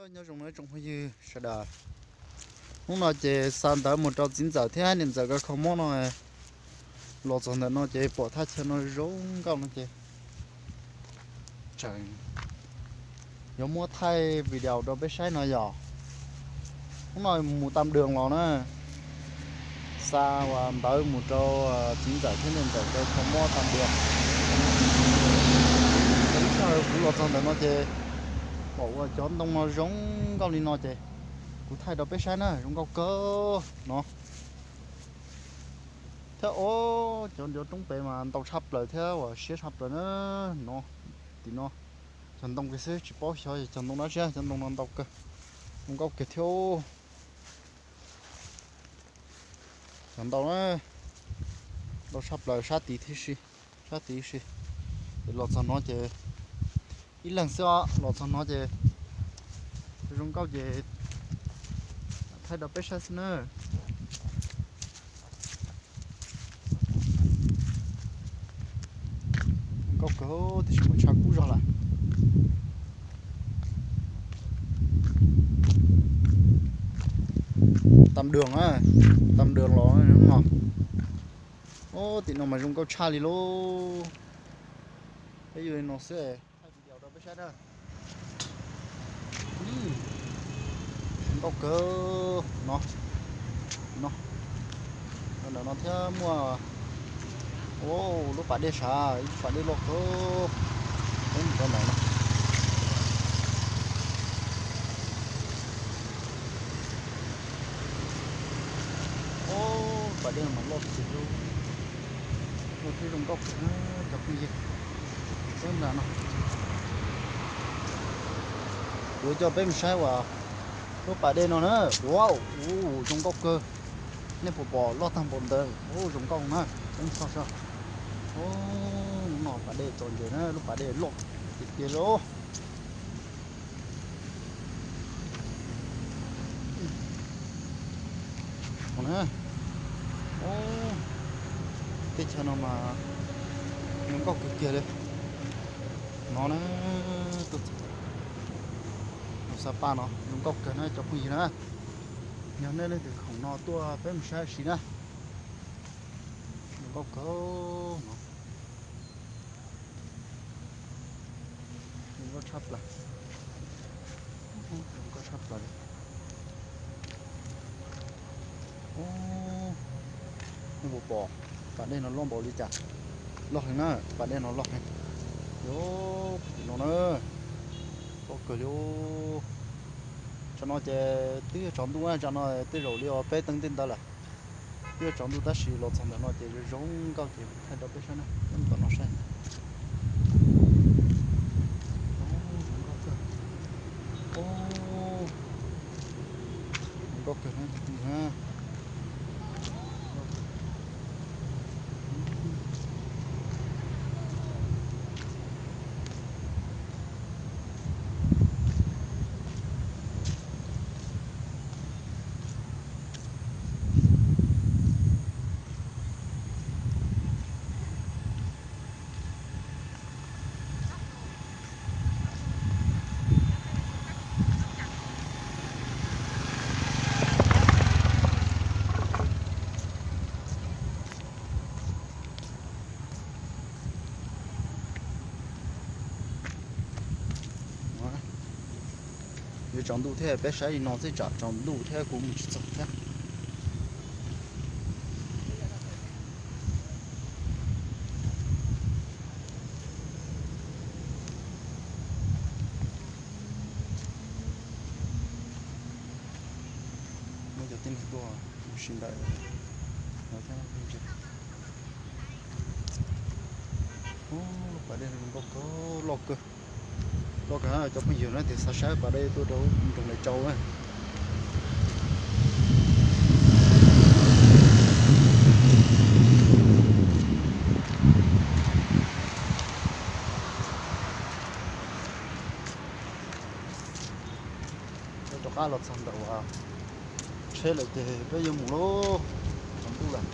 Nyob zoo nawb tsoom phooj ywg sawv daws. Hnub no ces xa ntawv mus rau txiv ntxawm thiab niam ntxawm kaw kho mob no. Los txog ntawm no ces pom thaj chaw no zoo nkauj no ces tseem yuav muab thaij video rau peb saib no yog. Hnub no mus tam đường los na, xa ua ntawv mus rau txiv ntxawm thiab niam ntxawm kaw kho mob tam đường. Ib sij hawm kuv los txog ntawm no ces pom ua cov ntoo no zoo nkauj li no ces kuv thaij rau peb saib na, zoo nkauj kawg no. Thiab o, cov nruas roob pem mas ntau tshaj plaws thiab uas siab tshaj plaws na. No, tim no cov ntoo kiag xwb tsis paub xyov cov ntoo dab tsi, cov ntoo no ntau kawg, zoo nkauj kawg thiab. Cov ntau na, ntau tshaj plaws sab tid thiab si, sab tid si. Ces los txog no ces ib leeg xwb os, los txog no ces zoo nkauj ces thaij rau peb saib xwb na. Nkauj kawg tiam sis mas tshav kub zog lawm. Tam đường á, tam đường los no. Ub, tim no mas zoo nkauj tshaj li lauj. Peb yuav li no xwb, thaij video rau peb saib na. Zoo nkauj kawg no, no, ntawm no thiab muaj, ua lub pas dej sav, ib lub pas dej loj kawg, peb mus rau ntawm no. Ub, pas dej no mas loj tiag lauj, loj thiab zoo nkauj kawg cov phooj ywg. Peb ntawm no, kuv coj peb mus saib uas lub pas dej no na, ua, ua zoo nkauj kawg. Nej puas pom loj tag npaum ntawd, ua zoo nkauj na, peb mus txog saib. Ub, no pas dej txom nyem na, lub pas dej loj tiag tiag lauj. Ub, teb chaws no mas zoo nkauj kawg kiag li. No na, tuaj txog Xab Paj no zoo nkauj kawg na cov phooj ywg na. Yog nej leej twg khoom no tuaj peb mus saib ua si na. Zoo nkauj kawg no. Zoo nkauj tshaj plaws. Zoo nkauj tshaj plaws li. Ub, nej puas pom pas dej no loj npaum li cas? Loj heev na, pas dej no loj heev. Yog, no na, loj kawg li. Tsam no ces twb yog tsaus ntuj na, tsam no tej zaum li uas peb teev tej ntawd lawm. Twb yog tsaus ntuj tab sis los txog ntawm no ces zoo nkauj ces thaij rau peb saib na, peb mus tom no saib. Zoo nkauj kawg na. Yuav tsaus ntuj thiab, peb saib li no xwb tsam tsaus ntuj thiab kuv mus tsis txog thiab. Muaj cov tib neeg tuaj ua si ntawm no thiab. Ub, lub pas dej no nkauj kawg, loj kawg. Loj kawg, cov phooj ywg na, tig xa saib pas dej tuaj rau nroog Nais Tsau na. Peb rov qab los txog ntawm uas tsheb lawm ces peb yuav mus lauj. Tsaus ntuj lawm.